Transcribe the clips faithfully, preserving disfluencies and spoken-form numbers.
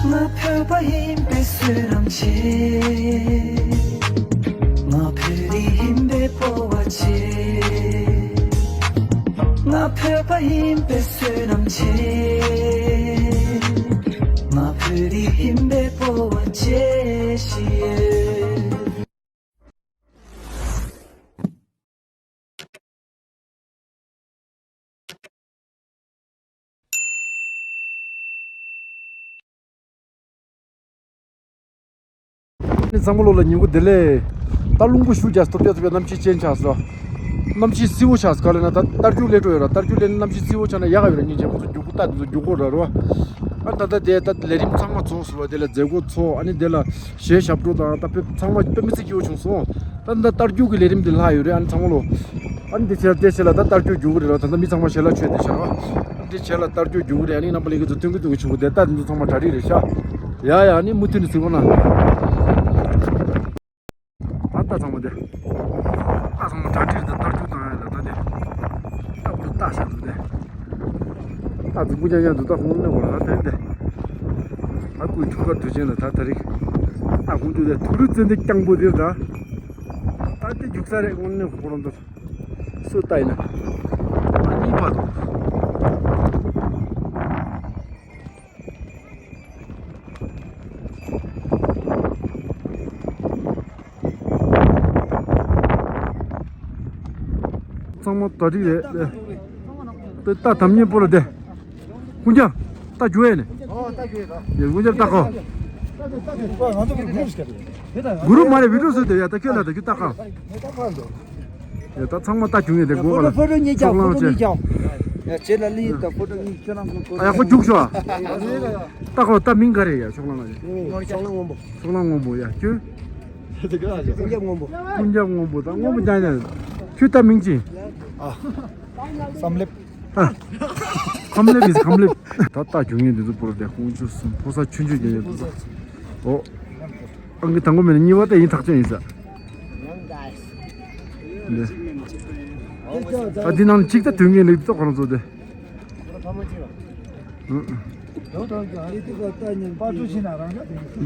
ང་བོད་པ་ཡིན་པའི་བསོད་ནམས་ཆེ། ང་བོད་རིགས་ཡིན་པའི་སྤོབས་པ་ཆེ། ང་བོད་པ་ཡིན་པའི་བསོད་ནམས་ཆེ། ང་བོད་རིགས་ཡིན་པའི་སྤོབས་པ་ཆེ་ཞེས། ཚང་མ་ལོ་ལ་ཉིན་གུང་བདེ་ལེགས། ད་རླུང་བུ་ཤུགས་རྒྱག་སྟོབས་རྒྱག་ཐུབ་པའི་གནམ་གཤིས་ཅན་ཆགས་སོ། གནམ་གཤིས་བསིལ་བོ་ཆགས་སོ། ག་ལ་ན་ད་རྟ་རྒྱུག་སླེབས་འགྲོ་ཡོད་ར། རྟ་རྒྱུག་སླེབས་ནས་གནམ་གཤིས་བསིལ་བོ་ཆགས་ན་ཡག་ག་ཡོད་ར། སྙིང་རྗེ་མོ་ཚོ་རྒྱུག་གུ་རྟ་དེ་ཚོ་རྒྱུག་གོ་ར་རོ། ཨ་ད་ད་དེ་ད་ལས་རིམ་ཚང་མ་རྫོགས་སོ་ར། དེ་ལ་མཛད་སྒོ་ཚོགས། ཨ་ནི་དེ་ལ་གཞས་ཞབས་བྲོ་དང་ད་དཔེ་ཚང་མ་དཔེ་མི་སྲིད་སྐྱིད་པོ་བྱུང་སོང་། ད་ད་རྟ་རྒྱུག་གི་ལས་རིམ་དེ་ལྷག་ཡོད་རེད། ཨ་ནི་ཚང་མ་ལོ། ཨ་ནི་དེ་བྱས་ལ་དེ་བྱས་ལ་ད་རྟ་རྒྱུག་རྒྱུག་གི་རེད་ལ། ད་ད་མི་ཚང་མ་ཞལ་ལག་མཆོད་དེ་བྱས་ལ། ཨ་ནི་དེ་བྱས་ལ་རྟ་རྒྱུག་རྒྱུག་གི་རེད། ཨ་ནི་རྣམ་པ་ལྷན་རྒྱས་ཚོ་མཐུན་གི་མཐུན་གི་བྱུང་གི་དེ་ད་དེ་ཚོ་ཚང་མ་གྲ་སྒྲིག་རེད་ཤག་ཡ་ཡ། ཨ་ནི་མུ་མཐུད་ནས་གཟིགས་རོགས་གནང་། ད་ད་ཚང་མ་དེ། ད་ཚང་མ་གྲ་སྒྲིག་རེད། ད་རྟ་རྒྱུག་བཏང་ཡ་ལ་ད་དེ། ད་བུ་རྟ་ཤ་འདུག་དེ། ད་འཛུགས་པོ་རྐྱང་རྐྱང་འདུག་ད་ཧོང་ནས་འོ་ལ་ད་དེ་དེ། ད་ཀུའི་ཐུགས་ཁ་འདུ་ཅན་ལ་ད་ད་རིག་ད་ཧོང་འདུག་དེ། ཐུགས་རུས་ཙན་དན་རྐྱང་པོ་དེ་ད། ད་དེ་རྒྱུག་ས་རེད། ཧོང་ནས་ཧོང་འདུག་སུ་ལྟ་ཡིན་ན། ཨ་གཉིས་པ་དང་། ཚང་མ་གྲ་སྒྲིག་རེད། དེ་ད་དམ་ཉེ་པོ་ལ་དེ། ཀུན་ཀྱང་། ད་རྒྱུ་ཡས་ནས། ཨོ་ད་རྒྱུ་ཡས་ད། ཡ་ཀུན་ཀྱང་ད་ཁོ། ང་ཚོ་གི་གུ་རུབ་ཞིག་རེད། གུ་རུབ་མ་རེད། བི་ཌིའོ་བཟོས་དེ་ཡ། ད་ཁྱོད་ལ་ད་ཁྱོད་ད་ཁ། ད་ཁ་འདུག་ཡ་ད་ཚང་མ་ལྟ་བྱུང་ཡོད་དེ་སྒོ་ཕོ་ཊོ་ཕོ་ཊོ་གཉིས་ཀྱང་། ཕོ་ཊོ་གཉིས་ཀྱང་། ཡ་བྱེད་ལ་ལི་ད་ཕོ་ཊོ་གཉིས་ཁྱོད་རང་ཚོ་ཨ་ཡ་ཁོ་རྒྱུགས་ཤོག་ད་ཁོ་ད་མིང་ག་རེ་ཡ། ཕྱོགས་གླང་ལ་ཡ། ཕྱོགས་གླང་སྔོན་པོ། ཕྱོགས་གླང་སྔོན་པོ་ཡ། ཁྱོད། ཀུན་ཀྱང་སྔོན་པོ། ཀུན་ཀྱང་སྔོན་པོ་ད་སྔོན་པོ་ཀྱང་ཡ། ཁྱོད་ད་མིང་ཅི། ཨ། བསམ་ལེབ། ཨ། ཁམ་ལེབ་ཡིན། ཁམ་ལེབ། ད་ལྟ་རྒྱུག་མཁན་འདི་ཚོ་པོ་ར་དེ་ཁོང་ཚོ་གསུམ་ཕོ་གསར་ཆུང་ཆུང་རྒྱག་མཁན་འདི་ཚོ། ཨོ། ཨང་ཀི་དང་པོ་མེད་ན་གཉིས་པ་དེ་ཡིན། ཐག་ཆོད་ཡིན་ས། འདི། ཨ་འདི་ནང་གཅིག་ད་དུས་ངན་ལེགས་ཏོ་ཁོ་རང་ཚོ་དེ།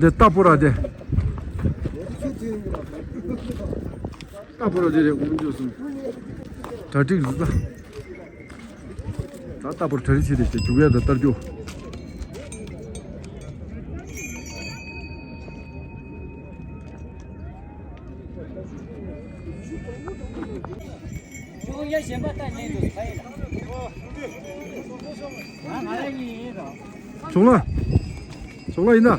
འདི་ལྟ་པོ་ར་དེ། ལྟ་པོ་ར་དེ་རེད། ཁོང་ཚོ་གསུམ། གྲ་སྒྲིག་རེད་ད། ད་ལྟ་བུར་གྲ་སྒྲིག་བྱས་ཏེ་བྱས་རྒྱུག་ཡ་དང་རྟ་རྒྱུག་ཁྱུང་ཡ་གཞན་པ་ལྟ་ཉན་འདུག་ཁ་ཡིན་ལ། ང་ང་རང་གཉིས་ཡིན་རོ། ཁྱུང་ལ། ཁྱུང་ལ་ཡིན་ན།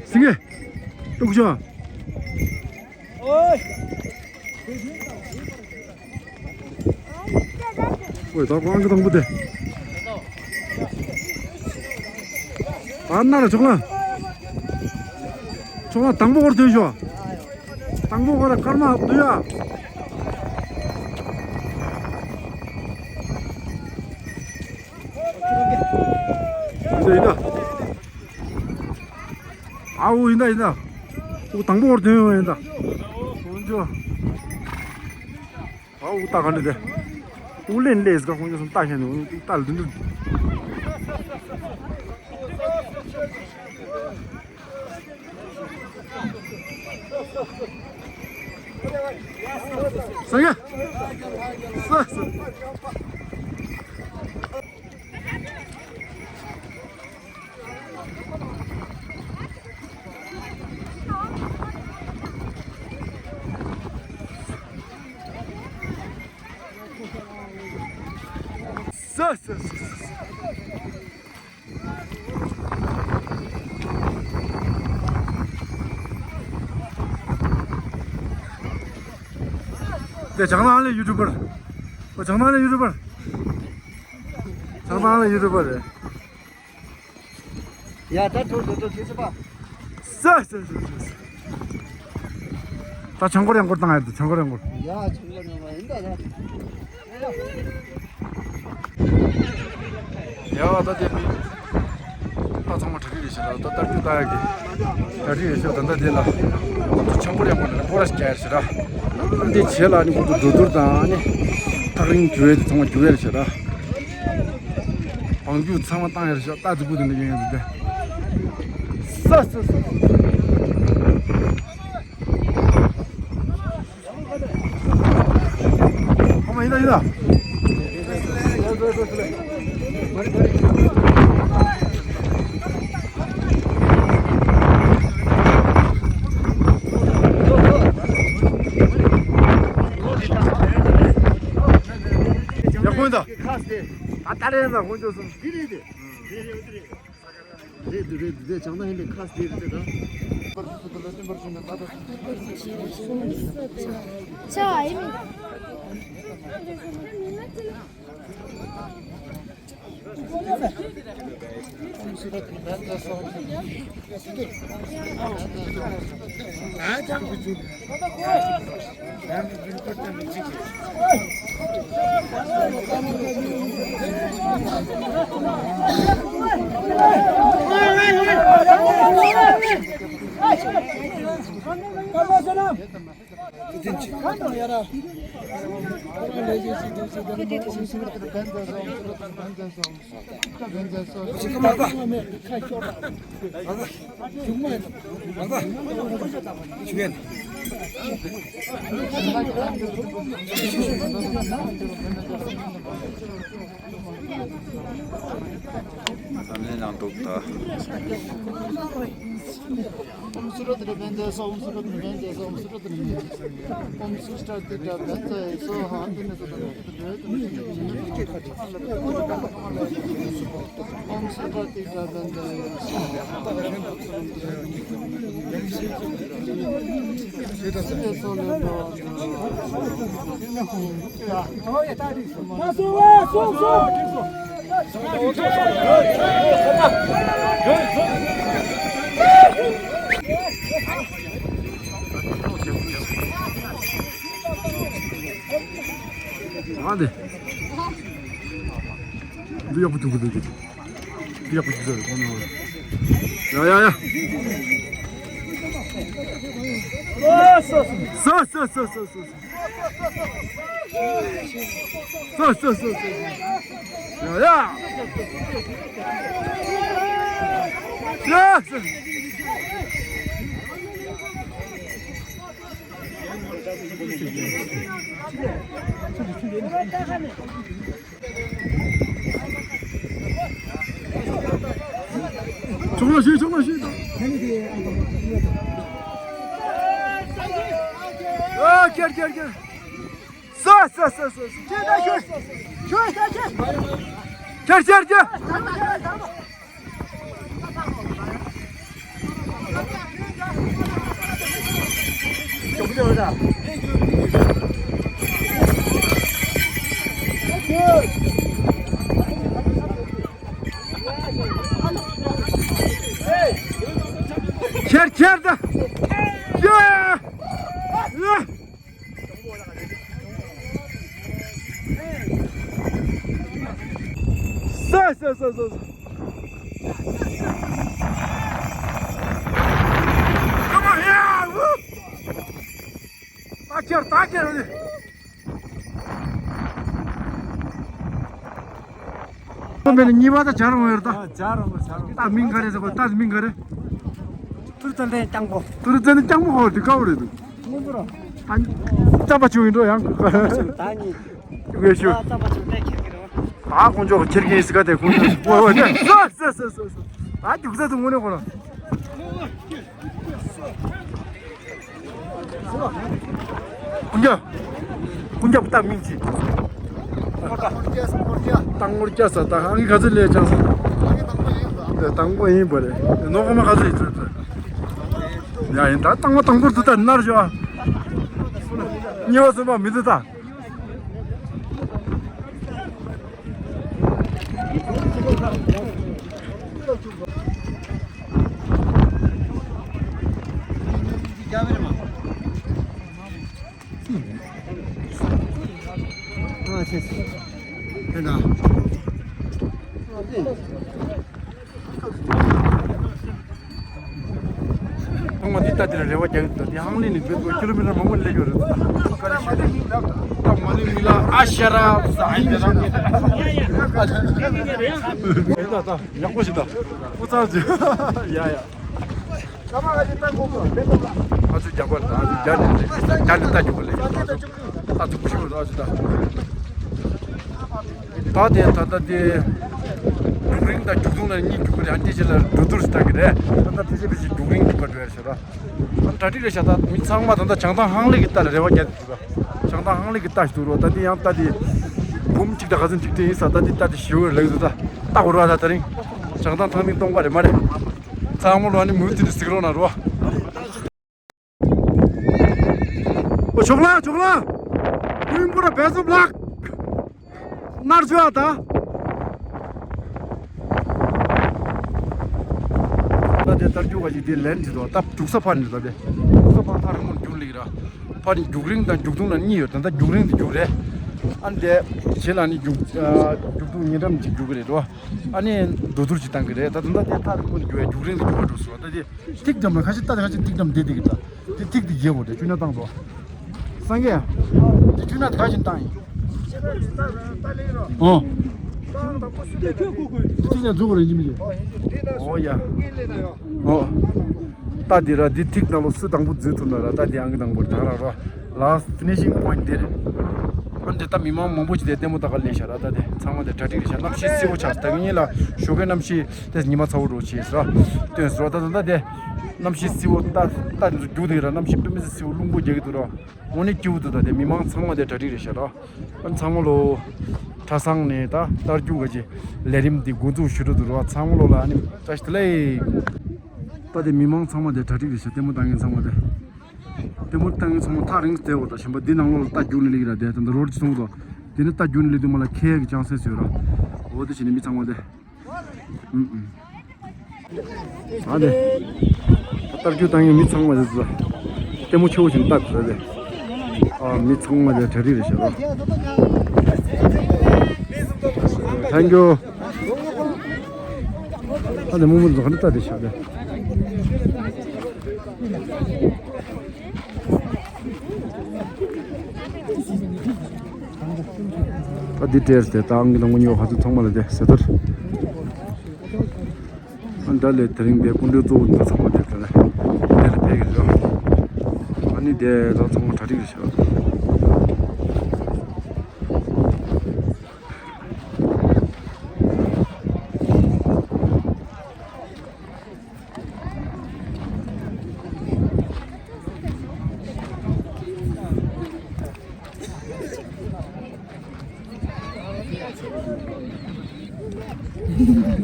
སིང་གེ། ཏུག་ཤོ། ཨོའི། ཨོའི། ད་ཁོ་ཨང་ཀི་དང་པོ་དེ། ཨ་ན་ར་ཆོག་ལ། ཆོག་ལ་དང་པོ་སྐོར་ཐོན་ཤོག་དང་པོ་སྐོར་ལ་སྐར་མ་བསྡུ་ཡ། འདི་ཡིན་ད། ཨའུ་ཡིན་ད་ཡིན་ད། ཨུ་དང་པོ་བར་དོན་ཡོང་ཡིན་ད། ཁོང་ཚོ། ཨའུ་ལྟ་ག་འདྲ་དེ། ཨུ་ལེན་ལེས་ག་ཁོང་ཚོ་སུམ་ལྟ་ཤེས་ནས་ཨུ་ལྟ་ལ་དུ་འདུ། ས་ཡ། ས་ས། ས་ས་ས་ས། དེ་ཇང་ནང་ལས་ཡུ་ཊུབ་པར། ཨོ་ཇང་ནང་ལས་ཡུ་ཊུབ་པར། ཇང་ནང་ལས་ཡུ་ཊུབ་པར་རེད། ཡ་ད་ཐུག་ཐུག་ཐུག་ཁྱེད་ཚོ་པ། ས་ས་ས་ས་ས། ད་ཆང་འཁོར་ཡང་འཁོར་བཏང་ཡ་རེད། ཆང་འཁོར་ཡང་འཁོར། ཡ་ཆང་འཁོར་ཡང་འཁོར་ཡིན་ད་ད། ཡ་ད་དེ་མི། ད་ཚང་མ་གྲ་སྒྲིག་རེད་ཤག་ར། ད་རྟ་རྒྱུག་ལྟ་ཡ་གི་གྲ་སྒྲིག་རེད་ཤག་ད་ད་དེ་ལ་ང་ཚོ་ཆང་འཁོར་ཡང་འཁོར་ནས་སྐོར་ར་ཞིག་རྒྱག་ཡ་རེད་ཤག་ར། འདི་བྱས་ལ་ནི་ཁོ་ཚོ་འགྲོ་འདུར་དང་ནི་ཐག་རིང་རྒྱུག་ཡ་དེ་ཚང་མ་རྒྱུག་ཡ་རེད་ཤག་ར། བང་རྒྱུག་ཚང་མ་བཏང་ཡར་ཤོག་ལྟ་རྫིག་པོ་དེ་འདྲ་ཡོང་ཡོད་ཟེར་ཏེ། ས་ས་ས། ཨ་མ་ཡིན་ད་ཡིན་ད། ཡག་པོ་ཡིན་ད། ད་ལྟ་རེད་ན་ཧོན་ཅོ་སོང་། དེ་རེད་དེ། རེད་དེ་རེད་དེ་ཅང་ན་ཧན་དེ་ཁ་སྟེ་རེད་དེ་ད། ཆ་ཨེ་མི། ཨོཾ་སུ་ར་ཏི་ར་བན་དེ་སྭ། ཨོཾ་སུ་ར་ཏི་ར་བན་དེ་སྭ། ཨོཾ་སུ་ར་ཏི་ར་བན་དེ་སྭ། ཨོཾ་སུ་ར་ཏི་ར་བན་དེ་སྭ། ཨོཾ་སུ་ཏྲ་ཏི་ཏྲ་བན་དེ་སྭཱ་ཧཱ། ཏི་ནི་ཏི་ཏི་ཏི་ཏི་ཏི་ཏི་ཏི། ཨོཾ་སུ་ཏྲ་ཏི་ཏྲ་བན་དེ་སྭཱ་ཧཱ། ཏི་ནི་སོ་ལེ་ཏོ། ཨ་དེ། འདི་ཡག་པོ་འདུག་གི་འདུག་གི། འདི་ཡག་པོ་འདུག་གི་འདུག་གི། ཡ་ཡ་ཡ། སོ་སོ་སོ་སོ། སོ་སོ་སོ་སོ། ཡ་ཡ། ཡ་སོ། ཆོག་ལ་ཤི། ཆོག་ལ་ཤི། ཨ་ཁྱེར་ཁྱེར་ཁྱེར། སོ་སོ་སོ་སོ། ཁྱེར་ད་ཁྱེར། ཁྱེར་ད་ཁྱེར། ཁྱེར་ཁྱེར་ཁྱེར། ཁྱེར་ཁྱེར་ད། ཡ། ཡ། སོ་སོ་སོ་སོ་སོ། Come on, yeah, woo! ད་ཁྱེར། ད་ཁྱེར་ནི། ཁོ་མེད་ན་གཉིས་པ་ད་བྱ་རུང་བ་རེད་ད། ཨ། བྱ་རུང་བ། བྱ་རུང་བ། ད་མིང་ག་རེ་ཟེར་གོ། ད་མིང་ག་རེ། ཏུར་ཙན་དན་རྐྱང་པོ། ཏུར་ཙན་དན་རྐྱང་པོ་ཧོ། དེ་དཀའ་བོ་རེད་འདུག་སྔོན་པོ་ར། ཨ། རྩམ་པ་ཆུ་ཡིན་འགྲོ་ཡང་། ད་ནི། ཝེ་ཤུ། ད་རྩམ་པ་ཆུ་ད་ཁྱེར་གྱི་རེད་བ། ད་ཁོང་ཚོ་ཁྱེར་གྱི་ཡིན་ཟེར་ག་དེ་ཁོང་ཚོ། ཝེ་ཝེ་ནས་སོ་སོ་སོ་སོ་སོ། ད་རྒྱུག་ས་དུ་དངོས་གནས་ཁོ་རང་། ཀུན་ཀྱང་། ཀུན་ཀྱང་སྟག་མིང་ཅི། སྟག་ངོར་སྐྱ་ས། ད་ཨང་ག་ཚོད་ལས་ཀྱང་ས། དང་པོ་ཡིན་པ་རེད། ནོ་ཁོ་མ་ག་ཚོད་ཡིན་ཚོད་ཚོད། ཡ་ཡིན་ད། དང་པོ་དང་པོར་དུ་ད་ནར་ཞོ། གཉིས་པ་གསུམ་པ་མི་འདུག་ད། ཐོག་མ་འདི་ལྟ་དེ་ལ་རེ་བ་རྒྱག་གི་འདུག་དེ་ཧང་ལི་ནས་བོད་པ་ཀི་ལོ་མི་ཊར་མང་པོ་སླེབས་ཡོད་རེད། ད་མ་ལི་མི་ལ་ཨ་ཤ་ར་ས་ཨ་ཡི་ལ། ཡག་པོ་ཞིག་དང་། ཕུ་ཚང་ཅིག་ཡ་ཡ། ཨ་ཚུ་རྒྱག་པ་དང་ཨ་ཚུ་རྒྱ་ནས་རྒྱ་ནས་ལྟ་རྒྱུ་པ་ལས། ཨ་ཚུ་ཁུ་ཤུ་ར་ཨ་ཚུ་ད། ད་དེ་ད་ལྟ་དེ་རྒྱུག་རིང་དང་རྒྱུག་ཐུང་ལ་གཉིས་རྒྱུག་གི་རེད། ཨ་འདི་ཕྱི་ལ་འགྲོ་དུར་ཞིག་བཏང་གི་རེད། ད་ལྟ་ཕལ་ཆེར་ཕལ་ཆེར་རྒྱུག་རིང་གི་བར་འགྲོ་ཡ་ཞེས་ར། ཨ་གྲ་སྒྲིག་རེད་ཤག་ད་མི་ཚང་མ་ད་ལྟ་བྱང་ཐང་ཧང་ལེ་གི་ལྟ་ལ་རེ་བ་རྒྱག་གི་འདུག་ར། བྱང་ཐང་ཧང་ལེ་གི་ལྟ་ཞིག་འདུག་ར། ད་འདི་ཡང་ལྟ་དེ་འབུམ་གཅིག་དང་ག་ཚོད་འགྲིག་དེ་ཡིན་ས། ད་འདི་ལྟ་དེ་ཞི་བར་ལེགས་འདུག་ད་ལྟ་གོ་ར། ད་དེ་རིང་བྱང་ཐང་ཐང་མིག་སྟོང་པ་རེད་མ་རེད། ཚང་མ་ལོ་ཨ་ནི་མུ་མཐུད་ནས་གཟིགས་རོགས་གནང་རོགས། ཨོ་ཞོགས་ལ་ཞོགས་ལ། ཀུན་པོ་ར་བལ་འཚུབ་ལགས། ནར་བཅོས་ཨ་ད། ད་དེ་ལྟར་རྒྱུག་པ་ཞིག་དེ་ལན་ཅི་དོ་ད་འབྲུག་ས་ཕར་ནས་ད་དེ་འབྲུག་ས་ཕར་ཐག་རིང་པོར་རྒྱུག་ལེགས་ར། ཕར་ནས་རྒྱུག་རིང་དང་རྒྱུག་ཐུང་ལ་གཉིས་ཡོད། ད་ལྟ་རྒྱུག་རིང་དེ་རྒྱུག་རེད། ཨ་འདས་བྱེད་ལ་ནི་རྒྱུག་རྒྱུག་ཐུང་ཉེ་འགྲམ་ཅིག་རྒྱུག་གི་རེད་རོ། ཨ་ནི་འགྲོ་དུར་ཅིག་བཏང་གི་རེད། ད་ད་ལྟ་དེ་ཐག་རིང་པོ་ནས་རྒྱུག་ཡ་རྒྱུག་རིང་དེ་རྒྱུག་པ་འགྲོ་སོང་ད་དེ། ཐིག་འགྲམ་ལ་ཁ་ཤས་ལྟ་དེ་ཁ་ཤས་ཐིག་འགྲམ་བསྡད་བསྡད་ཀྱི་ད། དེ་ཐིག་དེ་རྒྱས་དགོས་ཏེ་ཆུ་སྣ་བཏང་དོ། སངས་རྒྱས། དེ་ཆུ་སྣ་དེ་ག་བཞིན་བཏང་ཡིན། ཨོ། དེ་ཐིག་ནས་འཛུགས་དགོས་རེད་ཅི་མི་རེད། ཨོ་ཡ། ཨོ། ད་དེ་ར་དེ་ཐིག་ནང་ལོ་སུ་དང་པོ་འཛུལ་ཐུབ་ན་ར། ད་དེ་ཨང་ཀི་དང་པོ་ད་ར་ར། Last finishing point དེ་རེད། ཨ་འདི་ལྟ་མི་མང་མང་པོ་ཅིག་དེ་ལྟད་མོ་ལྟ་ག་སླེབས་ཤག་ར། ད་དེ་ཚང་མ་དེ་གྲ་སྒྲིག་རེད་ཤག་གནམ་གཤིས་བསིལ་པོ་ཆགས་ད་གིན་ལ་ཞོགས་ཀའི་གནམ་གཤིས་དེ་ཉི་མ་ཚ་བོ་འགྲོ་ཆེ་ཟེར་བ་སྟོན་ཟེར་བ། ད་ད་ད་དེ་གནམ་གཤིས་བསིལ་པོ་ལྟ་ལྟ་འདི་ཚོ་རྒྱུག་དེ་ར། གནམ་གཤིས་དཔེ་མི་སྲིད་བསིལ་པོ་རླུང་པོ་རྒྱག་གི་འདུག་ར། དངོས་གནས་སྐྱིད་པོ་འདུག་ད་དེ་མི་མང་ཚང་མ་དེ་གྲ་སྒྲིག་རེད་ཤག་ར། ཨ་ཚང་མ་ལོ་གྲྭ་ཚང་ནས་ད་རྟ་རྒྱུག་ག་ཅི་ལས་རིམ་འདི་འགོ་འཛུགས་ཞུ་རུ་འདུག་ར། ཚང་མ་ལོ་ལ་ཨ་ནི་བཀྲ་ཤིས་བདེ་ལེགས། ད་དེ་མི་མང་ཚང་མ་དེ་གྲ་སྒྲིག་རེད་ཤག་ལྟད་མོ་ལྟ་མཁན་ཚང་མ་དེ། ལྟད་མོ་ལྟ་མཁན་ཚང་མ་ཐག་རིང་དུ་བསྡད་དགོས་ད། གཞན་པ་འདི་ནང་ལོགས་ལ་རྟ་རྒྱུག་ནས་སླེབས་ཀྱི་ར། དེ་ད་ད་རོར་གྱི་སོང་དོ། དེ་ནི་རྟ་རྒྱུག་ནས་སླེབས་དུས་མ་ལ་ཁེལ་གྱི་ཅང་སེ་ཟོས་ར། འོ་དེ་བྱས་ནས་མི་ཚང་མ་དེ། ཨུམ་ཨུམ། ཨ་དེ། རྟ་རྒྱུག་བཏང་མཁན་མི་ཚང་མ་དེ་ཚོ། ལྟད་མོ་ཆེ་བོ་ཞིག་ལྟ་དགོས་རེད་དེ། ཨ་མི་ཚང་མ་དེ་གྲ་སྒྲིག་རེད་ཤག་ར། Thank you། ཨ་དེ་མུ་མུ་ཚོ་ག་འདྲ་ལྟ་དེ་ཤག་དེ། ད་འདི་སྤྲད་དེ་ད་ཨང་ཀི་དང་པོ་གཉིས་པ་ཁ་ཚུར་ཚང་མ་ལ་དེ་ཟེར་ཐོར། ཨ་འདྲ་ལས་དེ་རིང་དེ་སྐུ་མགྲོན་གཙོ་བོ་འདི་ཚང་མ་དེ་དེ་ལ་དེ་ལ་ཕེབས་ཀྱི་རེད། ཨ་ནི་དེ་ད་ཚང་མ་གྲ་སྒྲིག་རེད་ཤག་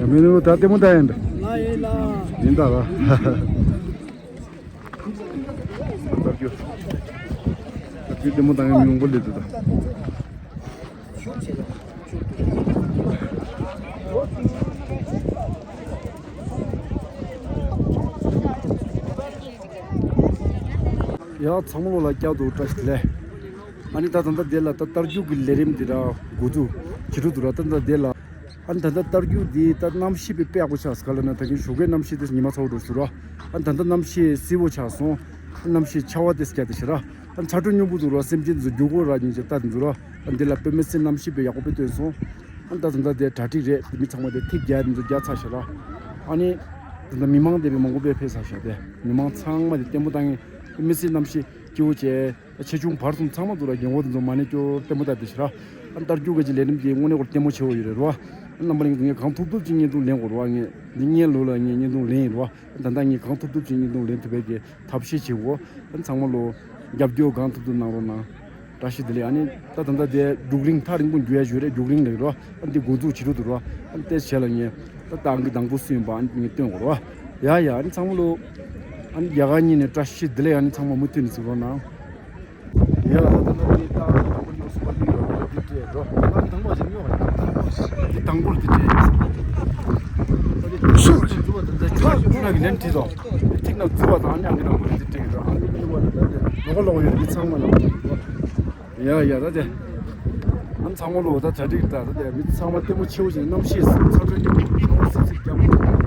ཡ་མེ་ནུ་ད་ལྟད་མོ་ལྟ་ཡིན་ད། ཡིན་ད་ལ། ལྟ་རྒྱུ། ལྟ་རྒྱུ་ལྟད་མོ་ལྟ་མཁན་མི་མང་པོ་སླེབས་འདུག་ད། ཡ་ཚང་མ་ལོ་ལ་བསྐྱར་དུ་བཀྲ་ཤིས་བདེ་ལེགས། ཨ་ནི་ད་ད་ལྟ་དེ་ལ་ད་རྟ་རྒྱུག་གི་ལས་རིམ་འདི་ར་འགོ་འཛུགས་བྱེད་འགྲོ་འདུག་ར། ད་ད་དེ་ལ་ཨ་ནི་ད་ལྟ་རྟ་རྒྱུག་འདི་ད་གནམ་གཤིས་དཔེ་དཔེ་ཡག་པོ་ཆགས་སོང་ག་ལ་ན། ད་གིན་ཞོགས་ཀའི་གནམ་གཤིས་དེ་ཉི་མ་ཚ་བོ་འགྲོ་ཞུ་ར། ཨ་ནི་ད་ལྟ་གནམ་གཤིས་བསིལ་བོ་ཆགས་སོང་། གནམ་གཤིས་ཆར་པ་དེ་སྐྱ་དེ་ཞེ་ར། ཨ་ནི་ཆར་འགྲོ་སྙོམས་པོ་འདུག་ར། སེམས་ཅན་ཚོ་རྒྱུག་གོ་ར་ཉིན་ཅེ་ལྟ་དེ་འདུག་ར། ཨ་ནི་དེ་ལ་དཔེ་མི་སྲིད་གནམ་གཤིས་དཔེ་ཡག་པོ་དཔེ་སྟོན་སོང་། ཨ་ནི་ད་ད་ལྟ་དེ་གྲ་སྒྲིག་རེད། མི་ཚང་མ་དེ་ཐིག་རྒྱག་དེ་ཚོ་རྒྱག་ཚར་ཤག་ར། ཨ་ནི་ད་ལྟ་མི་མང་དེ་བས་མང་པོ་དཔེ་ཕེབས་ཚར་ཤག་དེ་མི་མང་ཚང་མ་དེ་ལྟད་མོ་ལྟ་མཁན་དཔེ་མི་སྲིད་གནམ་གཤིས་སྐྱིད་པོ་བྱས། ཆེ་ཆུང་བར་གསུམ་ཚང་མ་འདུག་ར། རྒན་གོག་དེ་ཚོ་མ་ཎི་སྐྱོར་ལྟད་མོ་ལྟ་དེ་ཤག་ར། ཨ་ནི་རྟ་རྒྱུག་ག་ཅི་ལས་རིམ་དེ་དངོས་གནས་ཁོ་ལྟད་མོ་ཆེ་བོ་ཡོད་རེད་ར། ཨ་རྣམ་པ་ལྷན་རྒྱས་ཚོ་ངས་གང་ཐུབ་ཐུབ་ཅིག་བརྙན་ཐུང་ལེན་དགོས་ར། ངས་འདི་བརྙན་ལོ་ལ་ངས་བརྙན་ཐུང་ལེན་ཡིན་ར། ད་ལྟ་ངས་གང་ཐུབ་ཐུབ་ཅིག་བརྙན་ཐུང་ལེན་ཐུབ་པའི་གི་ཐབས་ཤེས་བྱེད་དགོས། ཨ་ཚང་མ་ལོ་རྒྱབ་སྐྱོར་གང་ཐུབ་ཐུབ་གནང་རོགས་གནང་། བཀྲ་ཤིས་བདེ་ལེགས། ཨ་ནི་ད་ད་ལྟ་དེ་རྒྱུག་རིང་ཐག་རིང་པོ་རྒྱུག་ཡ་ཞུ་རེད། རྒྱུག་རིང་ལེགས་རོ། ཨ་འདི་འགོ་འཛུགས་བྱེད་འགྲོ་འདུག་རོ། ཨ་ནི་ཏེ་བྱས་ལ་ངས་ད་ད་ཨང་ཀི་དང་པོ་སུ་ཡིན་པ་ཨ་ནི་ངས་སྟོན་དགོས་རོ། ཡ་ཡ། ཨ་ནི་ཚང་མ་ལོ་ཨ་ནི་རྒྱ་གར་གཉིས་ནས་བཀྲ་ཤིས་བདེ་ལེགས། ཨ་ནི་ཚང་མ་མུ་མཐུད་ནས་གཟིགས་རོགས་གནང་། ཡ་ད་ད་ད་དེ་ད་དང་པོ་ཉོ་སུ་པ་ལི་ཡོད་རེད། དེ་སྤྲད་རོ། ཨ་ནི་དང་པོ་ཞིག་ཉོ་བ་ཡིན། དང་པོ་ཞིག་དེ་དང་པོར་དེ་སྤྲད་ཡིན། ཨ་ནི་ཤུགས་ཆེ་འཛུལ་བ་དང་། ད་ཆོག་ཤུགས་ནག་གི་ལན་བྲིས་སོང་། ཐིག་ནག་འཛུལ་བ་དང་། ཨ་ནི་ཨང་ཀི་དང་པོ་དེ་སྤྲད་ཡིན་རོ། ཨ་ནི་ཉོ་བ་ད་ད་དེ་ལོག་ལོག་ཡོད་རེད། དེ་ཚང་མ་ལ་ཡ་ཡ། ད་དེ་ཨ་ནི་ཚང་མ་ལོ་ད་གྲ་སྒྲིག་ད། ད་དེ་མི་ཚང་མ་ལྟད་མོ་ཆེ་བོ་ཞིག་གནམ་གཤིས་ཚ་དྲོད་ཉིན་མོ་ཤོག་སིབ་སིབ་རྒྱབ་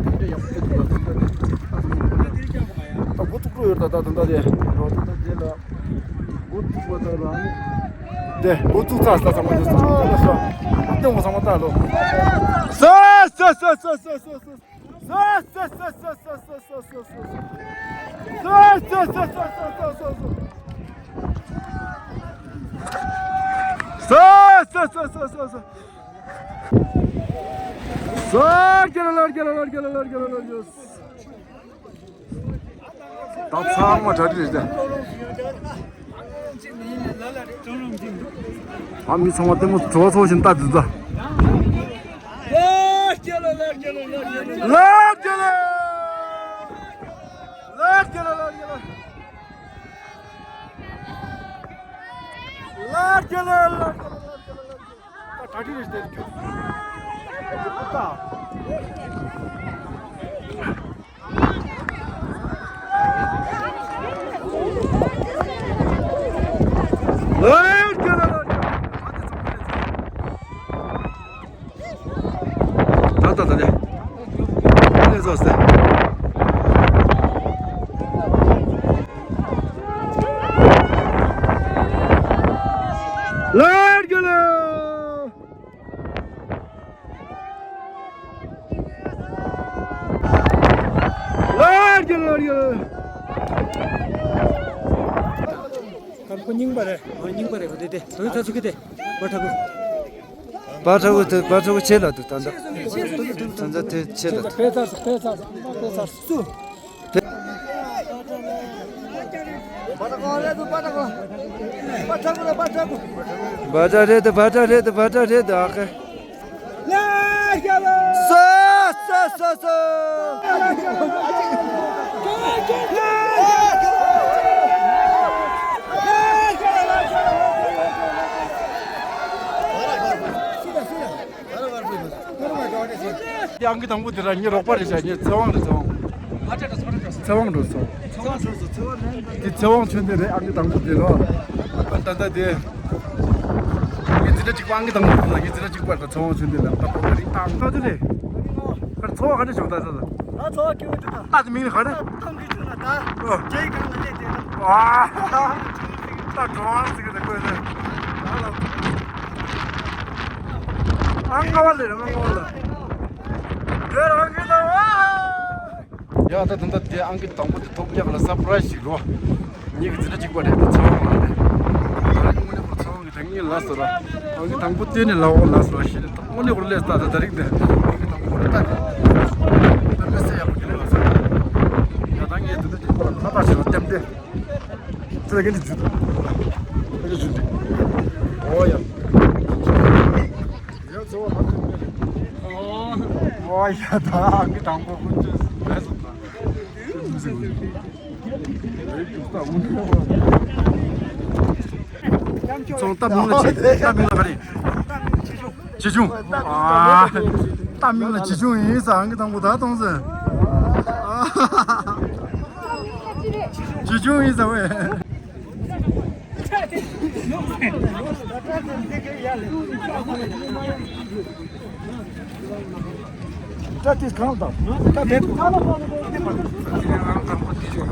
ད་དེ་ཡག་པོ་དེ་འདུག་ད། ད་དེ་ད་འགོ་ཚུགས་འགྲོ་ཡོད། ད་ད་ད་ད་དེ་ད་ད་དེ་ལ་འགོ་ཚུགས་པ་ད་ལ་ཨ་ནི་དེ་འགོ་ཚུགས་ཚར་ད་ཚང་མ་དེ་ཚང་མ་ལ་ཤོག་ད་ ཡོང་བ་ཚང་མ་ལྟ་ལོ། ས་ས་ས་ས་ས་ས། ད་ཚང་མ་གྲ་སྒྲིག་རེད་ད། ཨ་མི་ཚང་མ་ལྟད་མོ་གྲོགས་ཚོགས་བཞིན་ལྟ་འདུག་ད། ལ་རྒྱ་ལ། ལ་རྒྱ་ལ། ལ་རྒྱ་ལ། ལ་རྒྱ་ལ། ལ་རྒྱ་ལ། ད་གྲ་སྒྲིག་རེད་ད། ད། ད་ད་ད་ད། ལས་བཟོ་སྟེ། ལར་རྒྱུ་ལ། ལར་རྒྱུ་ལར་རྒྱུ། ཁ་ཁོ་རྙིང་པ་རེད། ཨ་རྙིང་པ་རེད། ཁོ་དེ་དེ་དོན་ཚ་ཚུགས་ཀྱི་དེ་བ་ཁྲ་གུ། བ་ཁྲ་གུ་དེ་བ་ཁྲ་གུ་ཆེ་ལ་དུ་ད་ད་ད་ད་དེ་ཆེ་ལ་དུ། དཔེ་ཚར་སོང་། དཔེ་ཚར་སོང་། དཔེ་ཚར་སོང་། བ་ཁྲ་རེད་དུ། བ་ཁྲ་རེད་དུ། བ་ཁྲ་རེད་དུ། ཨ་ཁེ། སོ་སོ་སོ་སོ། དེ་ཨང་ཀི་དང་པོ་དེ་ར་ངའི་རོགས་པ་རེད་ཤག་ངའི་ཚེ་དབང་རེད། ཚེ་དབང་། ཚེ་དབང་འགྲོ་སོང་། དེ་ཚེ་དབང་ཆོས་ལྡན་རེད། ཨང་ཀི་དང་པོ་དེ་རོ། ད་ལྟ་དེ། ངའི་འཛིན་གྲྭ་གཅིག་པ་ཨང་ཀི་དང་པོ་དེ་ལ། ངའི་འཛིན་གྲྭ་གཅིག་པ་དང་ཚེ་དབང་ཆོས་ལྡན་ལ་ད་པོ་ཀ་རིག་དང་ད་དེ་རེད། ཁར་ཚོ་བ་ག་འདྲ་བྱུང་ད་ས་ལ། ད་ཚོ་བ་སྐྱིད་པོ་དེ་ད། ད་དེ་མིང་ལ་ག་རེ། ད་ཐང་གི་ཆུ་ན་ད། ཨོ། ཇའི་གང་ལ་ལས་དེ་ད། ཨ། ད་གྲོང་ཟིག་གི་ད་ཀོས་ད། ཨང་ང་བ་ལས་ར་ང་ང་བ་ལ། དེ་རང་གི་ད་བ། ཡ་ད་ད་ད་དེ་ཨང་ཀི་དང་པོ་དེ་ཐོབ་ཡག་ལ་སར་པ་རའི་སི་ཞིག་རོ། ངེད་ཀྱི་འཛིན་གྲྭ་གཅིག་པ་རེད། ད་ཚེ་དབང་ལགས་རེད། ད་རེས་དངོས་གནས་ཁོ་ཚེ་དབང་གི་ད་ངས་ལབ་སོང་ར། ཨང་ཀི་དང་པོ་བལྟས་ནས་ལབ་འོ་ལབ་སོང་ར། ཞེས་ད་དངོས་གནས་ཁོ་ལས་ད་ད་ད་རིག་འདི་ཨང་ཀི་དང་པོ་རེད་ད། ད་མི་ཚེ་ཡག་པོ་ཅིག་ལབ་སོང་ར། ཡ་ད་ངས་འཛིན་གྲྭ་གཅིག་པ་ལ་ཁ་བཏགས་བྱས་ལ་ལྟེམ་སྟེ། ཚེ་ད་ངས་འདི་འཛུལ་འདུག་ངས་འདི་འཛུལ་འདུག་ཨོ་ཡ། ཡ་ཚོ་བ་ད་ཨོ་ཡ། ད་ཨང་ཀི་དང་པོ་ཁོ་ཚོས་ལས་སོང་ད། ཚོང་སྟབས་མིང་ལ་ཆེ། སྟབས་མིང་ལ་ག་རེ། ཆེ་ཆུང་། ཨ། སྟབས་མིང་ལ་ཆེ་ཆུང་ཡིན་ས། ཨང་ཀི་དང་པོ་ད་གཏོང་ཟེར། ཨ། ཆེ་ཆུང་ཡིན་ས་བས།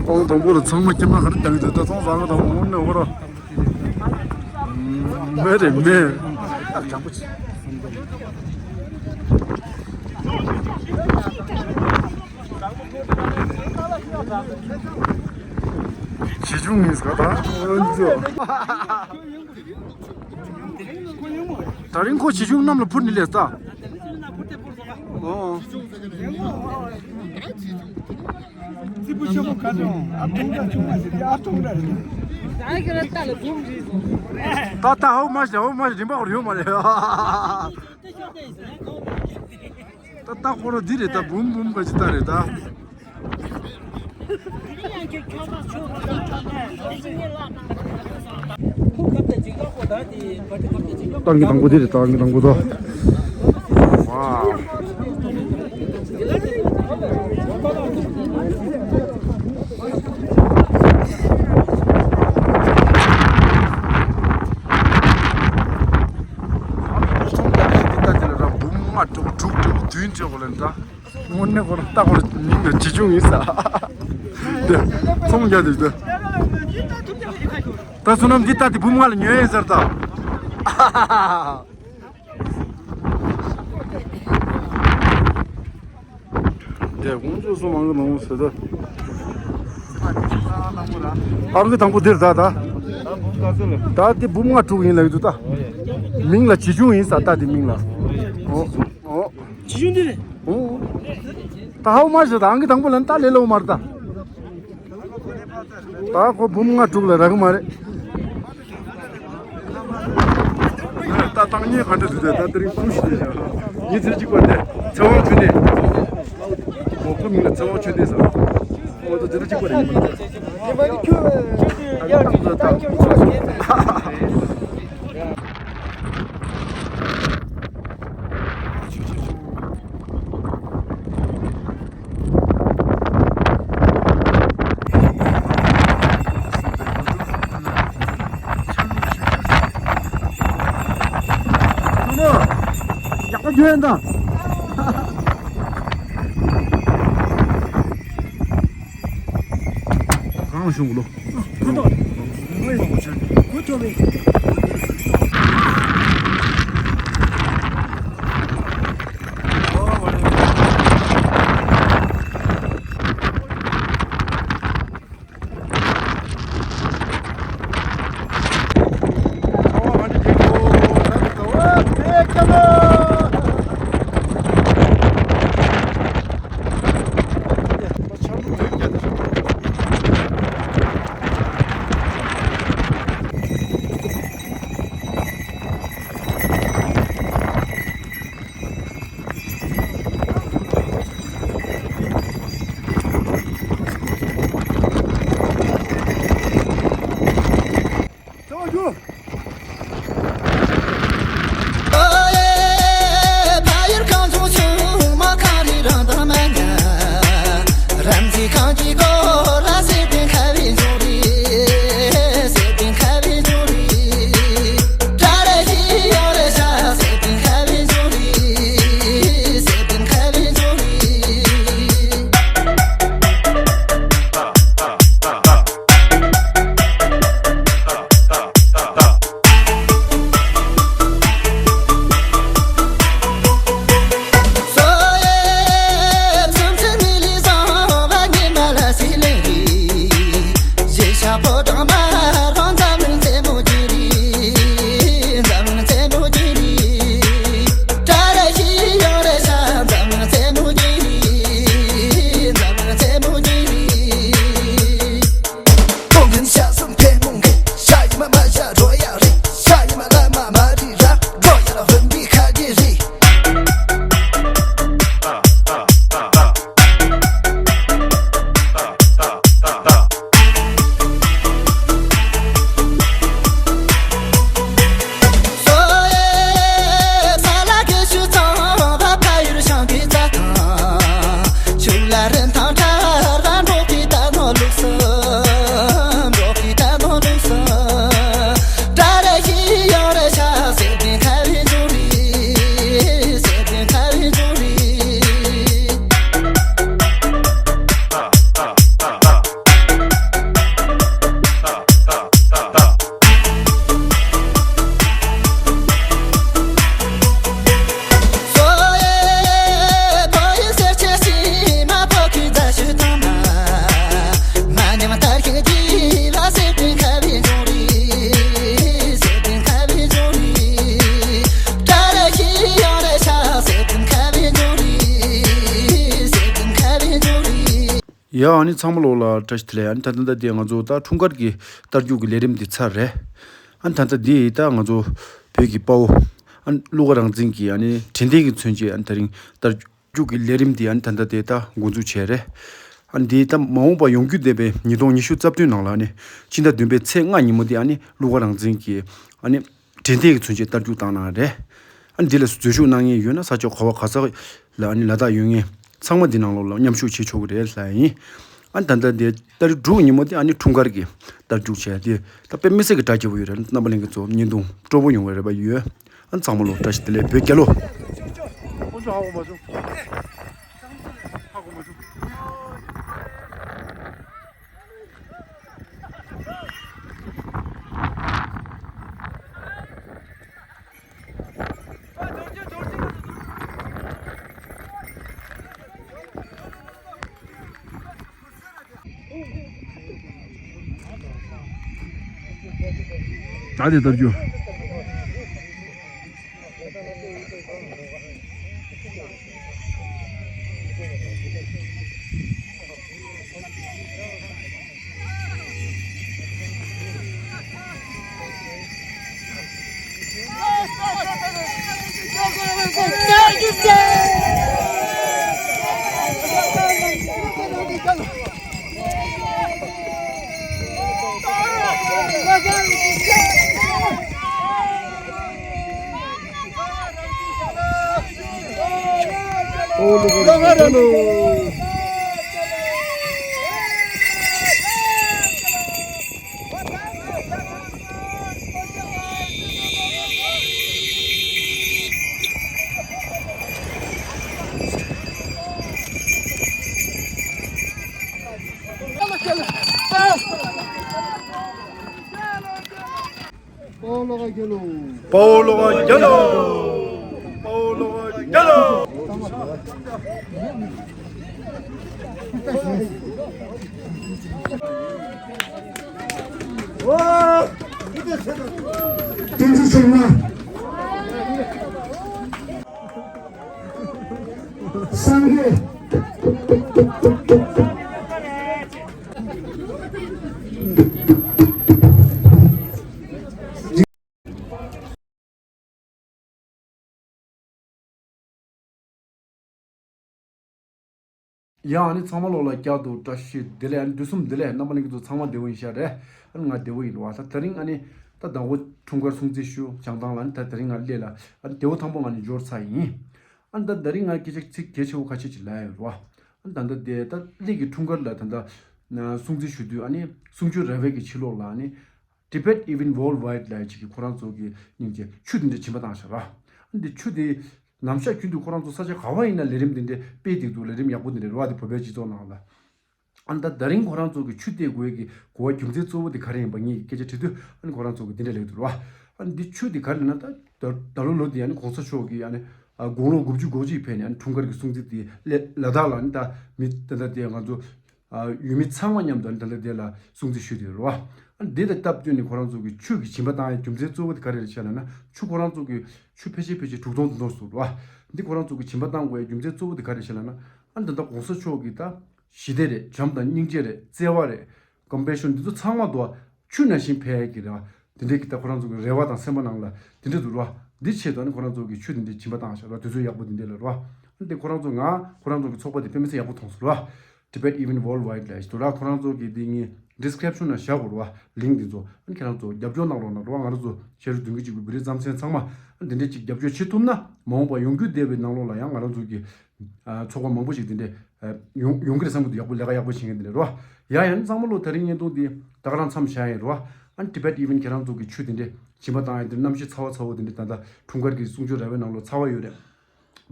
ཨང་དང་པོ་ལ་ཚང་མ་ཁྱིམ་ལ་ག་རེ་བཏང་གི་འདུག་ད་ཚོང་བཟང་གི་དང་པོ་འོང་ནས་འོ་ར། མེ་རེད་མེ། ཆེ་ཆུང་ཡིན་ཟེར་ད། ད་རིང་ཁོ་ཆེ་ཆུང་གནམ་ལ་འཕུར་ནི་ལས་ད། ཨོ། ཙི་པུ་ཆེན་པོ་ག་ཚོད་ཨ་ཐུང་འདྲ་ཆུང་མ་ཟེར་དེ་ཨ་ཐུང་འདྲ་རེད། ད་ད་ཧོ་མ་ཤི་ཧོ་མ་ཤི་རིམ་པ་ཧོར་ཡོད་མ་རེད། ད་ལྟ་ཁོ་རང་འདི་རེད་ད། འབུམ་འབུམ་ག་ཅི་ལྟ་རེད་ད། ཏང་གི་དང་པོ་འདི་རེད། ཏང་གི་དང་པོ་དོ། ཝའོ། ཨ་མི་འབུམ་ལྔ་དྲུག་དྲུག་བདུན་བྱས་པ་ལ་འདྲ། དངོས་གནས་ཁོ་རང་ལྟ་སྐོར་མིང་ལ་ཇི་བྱུང་ཡིན་ས། འདི་ཚོང་རྒྱག་དེ་འདི། ད་བསོད་ནམས་འདི་ལྟ་དེ་འབུམ་ལྔ་ལ་ཉོས་ཡིན་ཟེར་ད། དེ་དགོང་ཚོ་སོང་མང་གི་མང་ཟེར་ད། ཨང་ཀི་དང་པོ་འདིར་ད་ད། ད་དེ་འབུམ་ལྔ་དྲུག་ཡིན་ལབ་ཀྱི་འདུག་ད། མིང་ལ་བྱིས་ཆུང་ཡིན་ས་ད་དེ་མིང་ལ། ཨོ་ཨོ། བྱིས་ཆུང་འདི་རེད། ཨོ། ད་ཧའོ་མ་ཞིག་ད་ཨང་ཀི་དང་པོ་ལ་ད་ལས་ལོ་མར་ད། ད་ཁོ་འབུམ་ལྔ་དྲུག་ལ་རག་གི་མ་རེད། ད་བཏང་ཉེས་ག་འདྲ་འདུག་ད་དེ་རིང་ཀུ་ཤི་ཡ། ངའི་ཚེ་གཅིག་པ་དེ་ཚེ་དབང་ཆོས་སྡེ། ཨོ་ཁོ་མིང་ལ་ཚེ་དབང་ཆོས་སྡེ་ཟེར། ཨོ་ད་དེ་འདྲ་གཅིག་པ་རེད། ཡག་པོ་བརྗོད་ཡིན་ད། གང་བྱུང་གི་ལོ། ཡ་ཨ་ནི་ཚང་མ་ལོག་ལ་བཀྲ་ཤིས་བདེ་ལེགས། ཨ་ནི་ད་ལྟ་འདི་ང་ཚོ་ད་འཁྲུངས་སྐར་གྱི་རྟ་རྒྱུག་གི་ལས་རིམ་འདི་ཚར་རེད། ཨ་ནི་ད་ལྟ་འདི་ད་ང་ཚོ་བོད་ཀྱི་དཔའ་བོ་ཨ་ནི་གླུ་གར་རང་བཙན་གྱི་ཨ་ནི་དྲན་རྟེན་གྱི་མཚོན་བྱེད་ཨ་ནི་ད་རིང་རྟ་རྒྱུག་གི་ལས་རིམ་འདི་ཨ་ནི་ད་ལྟ་དེ་ད་འགོ་འཛུགས་བྱས་རེད། ཨ་ནི་འདི་ད་མ་འོངས་པ་ཡོང་རྒྱུ་བསྡད་པའི་ཉིས་སྟོང་ཉི་ཤུ་རྩ་བདུན་ནང་ལ་ཨ་ནི་ཕྱི་ཟླ་བདུན་པའི་ཚེས་ལྔ་ཉིན་མོ་འདི་ཨ་ནི་གླུ་གར་རང་བཙན་གྱི་ཨ་ནི་དྲན་རྟེན་གྱི་མཚོན་བྱེད་རྟ་རྒྱུག་བཏང་གནང་རེད། ཨ་ནི་འདི་ལ་འཛུལ་ཞུགས་གནང་མཁན་ཡོད་ན་ས་ཕྱོགས་ག་བ་ག་ས་ལ་ཨ་ནི་ལ་དྭགས་ཡོད་མཁན་ཚང་མ་འདི་ནང་ལོགས་ལ་མཉམ་ཞུགས་བྱེད་ཆོག་གི་རེད་ལབ་ཡིན། ཨ་ནི་ད་ལྟ་འདི་ཏ་རིག་དྲུག་ཉིན་མོ་འདི་ཨ་ནི་འཁྲུངས་སྐར་གྱི་རྟ་རྒྱུག་བྱས་ཏེ་ད་དཔེ་མི་སྲིད་ཀྱི་གྲ་རྒྱས་པོ་ཡོད་རེད། རྣམ་པ་ལྷན་རྒྱས་ཚོ་བརྙན་ཐུང་སྤྲོ་པོ་ཡོང་བའི་རེ་བ་ཡོད། ཨ་ནི་ཚང་མ་ལོ་བཀྲ་ཤིས་བདེ་ལེགས། བོད་རྒྱལ་ལོ། ཨ་དེ་ལྟར་རྒྱུ། དཔའ་བོ་བློ་དགའ་རྒྱལ་ལོ། དཔའ་བོ་བློ་དགའ་རྒྱལ་ལོ། དཔའ་བོ་བློ་དགའ་རྒྱལ་ལོ། བསྟན་འཛིན་ཚེ་རིང་ལགས། སངས་རྒྱས། ཡང་ཨ་ནི་ཚང་མ་ལོག་ལ་བསྐྱར་དུ་བཀྲ་ཤིས་བདེ་ལེགས། ཨ་ནི་དུས་གསུམ་བདེ་ལེགས། རྣམ་པ་ལྷན་རྒྱས་ཚོ་ཚང་མ་བདེ་བོ་ཡིན་ཤག་རེད། ཨ་ནི་ང་བདེ་བོ་ཡིན་རེད་བ། ད་དེ་རིང་ཨ་ནི་ད་ཟླ་འོད་འཁྲུངས་སྐར་སྲུང་བརྩི་ཞུ་བྱང་ཐང་ལ་ཨ་ནི་ད་དེ་རིང་ང་སླེབས་ལ་ཨ་ནི་བདེ་བོ་ཐང་པོ་ང་ནི་འབྱོར་ཚར་ཡིན། ཨ་ནི་ད་དེ་རིང་ང་སྐད་ཆ་ཚིག་གལ་ཆེ་བོ་ཁ་ཤས་ཅིག་ལབ་ཡོད་རེད་བ། ཨ་ནི་ད་ལྟ་དེ་ད་སླེབས་ཀྱི་འཁྲུངས་སྐར་ལ་ད་ལྟ་སྲུང་བརྩི་ཞུ་དུས་ཨ་ནི་གསུང་ཆོས་ར་བའི་གི་ཕྱི་ལོགས་ལ་ཨ་ནི། Tibet Even Worldwide ལབ་ཅིག་གིས་ཁོ་རང་ཚོ་གི་སྙིང་རྗེ་ཆུ་དེ་འདྲ་བྱིན་པ་བཏང་ཤག་ར། འདི་ཆུ་དེ་ནམ་ཞག་རྒྱུན་དུ་ཁོ་རང་ཚོ་ས་ཆ་ག་བ་ཡིན་ན་ལས་རིམ་དེ་འདྲ་སྤེལ་བསྡད་འདུག་ལས་རིམ་ཡག་པོ་དེ་འདྲ་རེད་བ། དེ་བོད་པའི་སྤྱི་ཚོགས་ནང་ལ། ཨ་ནི་ད་ད་རིང་ཁོ་རང་ཚོ་གི་ཆུ་གཏད་དགོས་ཀྱི་གོ་བ་རྒྱུ་མཚན་གཙོ་བོ་དེ་ག་རེ་ཡིན་པ་ངས་སྐད་ཆ་དྲིས་དུས་ཨ་ནི་ཁོ་རང་ཚོ་གི་དེ་འདྲ་ལབ་འདུག་ར། ཨ་ནི་འདི་ཆུ་དེ་ག་རེ་ལབ་ན་ད་ད་ད་ལོ་ལོ་དེ་ཨ་ནི་གོང་ས་མཆོག་གི་ཨ་ནི་ཨ་དགུང་ལོ་དགུ་བཅུ་གོ་གཅིག་ཕེབས་ནས་ཨ་ནི་འཁྲུངས་སྐར་གྱི་སྲུང་བརྩི་དེ་ལ་ལ་དྭགས་ལ་ཨ་ནི་ད་མི་ད་ལྟ་དེ་ང་ཚོ། ཡུལ་མི་ཚང་མ་མཉམ་དུ་ད་ལྟ་དེ་ལ་སྲུང་བརྩི་ཞུས་ཏེ་རེད་བ། འདི་དང་སྟབས་བསྟུན་ནས་ཁོ་རང་ཚོ་གི་ཆུ་གི་སྦྱིན་པ་བཏང་ཡའི་རྒྱུ་མཚན་གཙོ་བོ་དེ་ག་རེ་རེད་ཟེར་ན། ཆུ་ཁོ་རང་ཚོ་གི་ཆུ་ཕལ་ཆེར་ཕལ་ཆེར་དྲུག་སྟོང་བདུན་སྟོང་ཟེར་བ། འདི་ཁོ་རང་ཚོ་གི་སྦྱིན་པ་བཏང་དགོས་ཡའི་རྒྱུ་མཚན་གཙོ་བོ་དེ་ག་རེ་རེད་ཟེར་ན། ཨ་ནི་ད་ལྟ་གོང་ས་མཆོག་གི་ད་ཞི་བདེ་རེད། བྱམས་དང་སྙིང་རྗེ་རེད། བརྩེ་བ་རེད། ཀམ་པེ་ཤོན་འདི་ཚོ་ཚང་མ་དུ་བ་ཆུ་ནང་བཞིན་ཕལ་གི་རེད་བ། དེ་འདྲའི་གི་ད་ཁོ་རང་ཚོ་གི་རེ་བ་དང་སེམས་པ་ནང་ལ་དེ་འདྲ་འདུག་ར། འདི་ཆེད་དུ་ཨ་ནི་ཁོ་རང་ཚོ་གི་ཆུ་དེ་འདྲའི་སྦྱིན་པ་བཏང་ཤག་ར། དུས་ཚོད་ཡག་པོ་དེ་འདྲ་ལ་ར་བ། ཨ་ནི་དེ་ཁོ་རང་ཚོ་ང་ཁོ་རང་ཚོ་གི་ཚོགས་པ་དེ་དཔེ་མི་སྲིད་ཡག་པོ་མཐོང་སོང་ར། Tibet Even Worldwide ལབ་ཞིག་འདུག་ར། ཁོ་རང་ཚོ་གི་དེ་ངའི་ཌི་སི་ཀི་རིབ་ཤོན་ན་བཞག་དགོས་ར་བ། ལིང་ཀི་འདི་ཚོ། ཨ་ནི་ཁྱེད་རང་ཚོ་རྒྱབ་སྐྱོར་གནང་རོགས་གནང་ར་བ། ང་རང་ཚོ་ཤ་རུ་བདུན་གི་གཅིག་པུའི་བོད་རིགས་རྩམ་ཟན་ཚང་མ་ཨ་ནི་དེ་འདྲའི་ཅིག་རྒྱབ་སྐྱོར་བྱེད་ཐུབ་ན་མ་འོངས་པ་ཡོང་རྒྱུ་བསྡད་པའི་ནང་ལོགས་ལ་ཡང་ང་རང་ཚོ་གི་ཨ་ཚོགས་པ་མང་པོ་ཞིག་དེ་འདྲའི་ཨ་ཡོང་ཡོང་གི་རེད་བསམ་གི་འདུག་ཡག་པོ་ལས་ཀ་ཡག་པོ་བྱེད་མཁན་དེ་འདྲ་རེད་བ། ཡ་ཡ་ནི་ཚང་མ་ལོ་དེ་རིང་བརྙན་ཐུང་འདི་ད་ག་རང་མཚམས་བཞག་ཡིན་རེད་བ། ཨ་ནི་Tibet Even ཁྱེད་རང་ཚོ་གི་ཆུ་དེ་འདྲའི་སྦྱིན་པ་བཏང་ཡ་དེ་གནམ་གཤིས་ཚ་བ་ཚ་བོ་དེ་འདྲའི་ད་ལྟ་འཁྲུངས་སྐར་གྱི་གསུང་ཆོས་ར་བའི་ནང་ལོགས་ཚ་བ་ཡོད་རེད།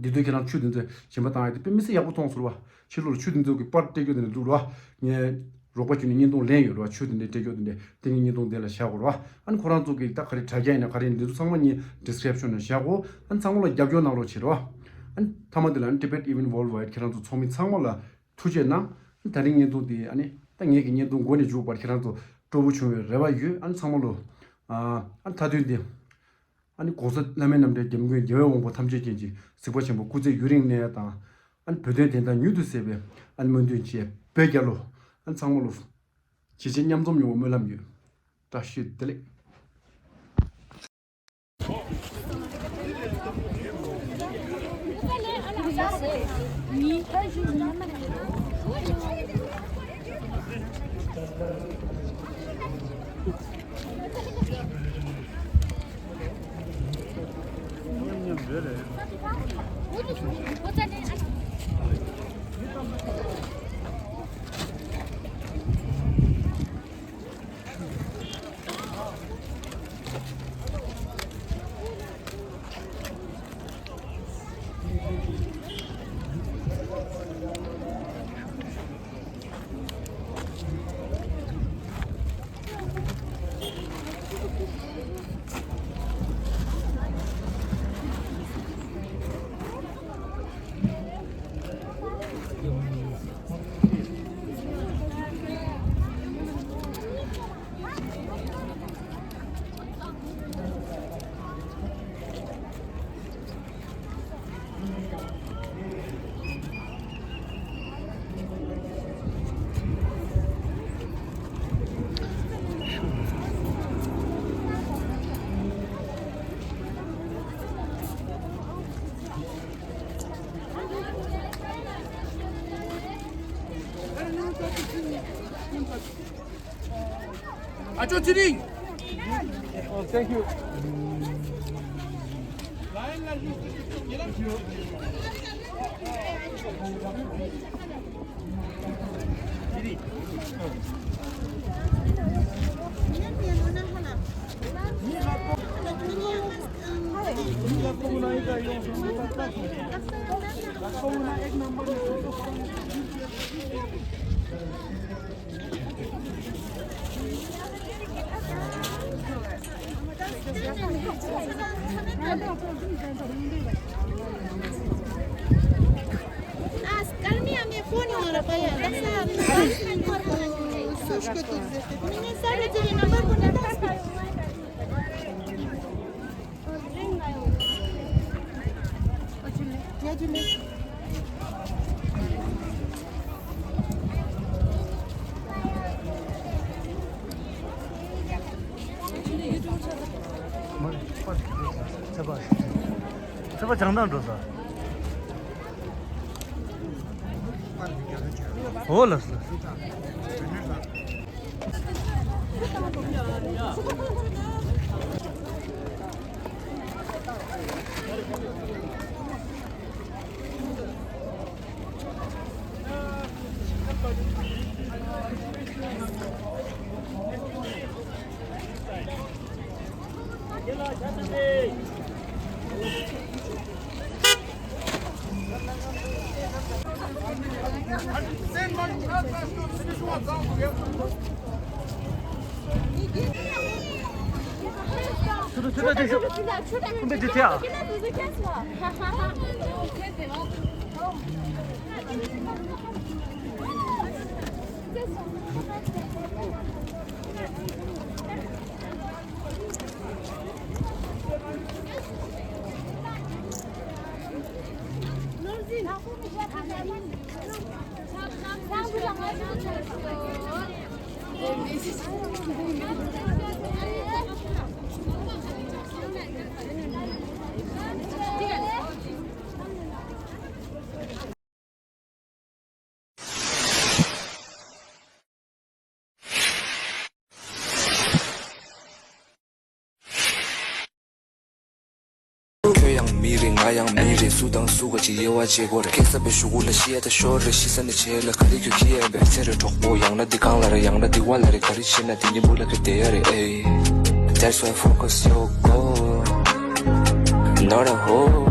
འདི་དུས་ཁྱེད་རང་ཆུ་དེ་ཚོ་སྦྱིན་པ་བཏང་ཡ་དེ་དཔེ་མི་སྲིད་ཡག་པོ་མཐོང་སོང་རེད་བ། ཕྱི་ལོགས་ལ་ཆུ་དེ་ཚོ་གི་པར་སྤྲད་རྒྱུ་དེ་འདྲ་འདུག་རེད་བ། ངས་རོགས་པ་བྱས་ནས་བརྙན་ཐུང་ལེན་ཡོད་རེད་བ། ཆུ་དེ་འདྲའི་སྤྲད་རྒྱུ་དེ་འདྲའི་དེ་ངས་བརྙན་ཐུང་དེ་ལ་བཞག་དགོས་རེད་བ། ཨ་ནི་ཁོ་རང་ཚོ་གི་ད་ག་རེ་དྲ་རྒྱ་ཡིན་ན་ག་རེ་ཡིན་ན་འདི་ཚོ་ཚང་མ་ངས་ཌི་སི་ཀི་རིབ་ཤོན་ན་བཞག་གོ། ཨ་ནི་ཚང་མ་ལ་རྒྱབ་སྐྱོར་གནང་རོགས་བྱེད་རོགས། ཨ་ནི་མཐའ་མ་དེ་ལ་ཨ་ནི་Tibet Even Worldwide ཁྱེད་རང་ཚོ་ཚོགས་མི་ཚང་མ་ལ་ཐུགས་རྗེ་གནང་། ཨ་ནི་ད་རིང་བརྙན་ཐུང་དེ་ཨ་ནི་ད་ངེད་ཀྱི་བརྙན་ཐུང་འགོ་ནས་མཇུག་བར་ཁྱེད་རང་ཚོ་སྤྲོ་པོ་བྱུང་བའི་རེ་བ་ཡོད། ཨ་ནི་ཚང་མ་ལོ། ཨ་ནི་མཐའ་དོན་དེ། ཨ་ནི་༸གོང་ས་བླ་མེད་རྣམ་འདྲེན་༸སྐྱབས་མགོན་རྒྱལ་བའི་དབང་པོ་ཐམས་ཅད་མཁྱེན་ཅིང་གཟིགས་པ་ཆེན་པོ་སྐུ་ཚེ་ཡུན་རིང་གནས་དང་། ཨ་ནི་བོད་དོན་བདེན་མཐའ་མྱུར་དུ་གསལ་བའི་ཨ་ནི་སྨོན་འདུན་བཅས་བོད་རྒྱལ་ལོ། ཨ་ནི་ཚང་མ་ལོ། ཇི་བྱས་མཉམ་འཛོམས་ཡོང་བའི་སྨོན་ལམ་ཡོད། བཀྲ་ཤིས་བདེ་ལེགས། ཨ་ཅོ་ཚེ་རིང་། Oh, thank you. आज कल में हमें फोन हो रहा है, ऐसा मैंने सारे तेरे नंबर को नहीं। ཚེ་པ་བྱང་ཐང་འགྲོ་ས། འོ་ལགས་སོ། ཁྱོད་ཡང་མི་རེད། ང་ཡང་མི་རེད། སུ་དང་སུ་ག་ཅིག་དབྱེ་བ་འབྱེད་དགོས་རེད། ཁེག་ས་པའི་གཞུག་གུ་ལ་ཤི་ཡ་ད་ཤོར་རེད། ཤི་ས་ནས་བྱེད་ལ་ག་རེ་ཁྱོད་ཁྱི་ཡ་བས་ཚེ་རེད་གྲོགས་པོ། ཡང་ན་འདི་གང་ལ་རེད། ཡང་ན་འདི་བ་ལ་རེད། ག་རེ་བྱེད་ན་འདི་ཉིན་མོ་ལ་ཁྱོད་བསྡད་ཡ་རེད། ཨེ། That's why focus your goal, not a hole.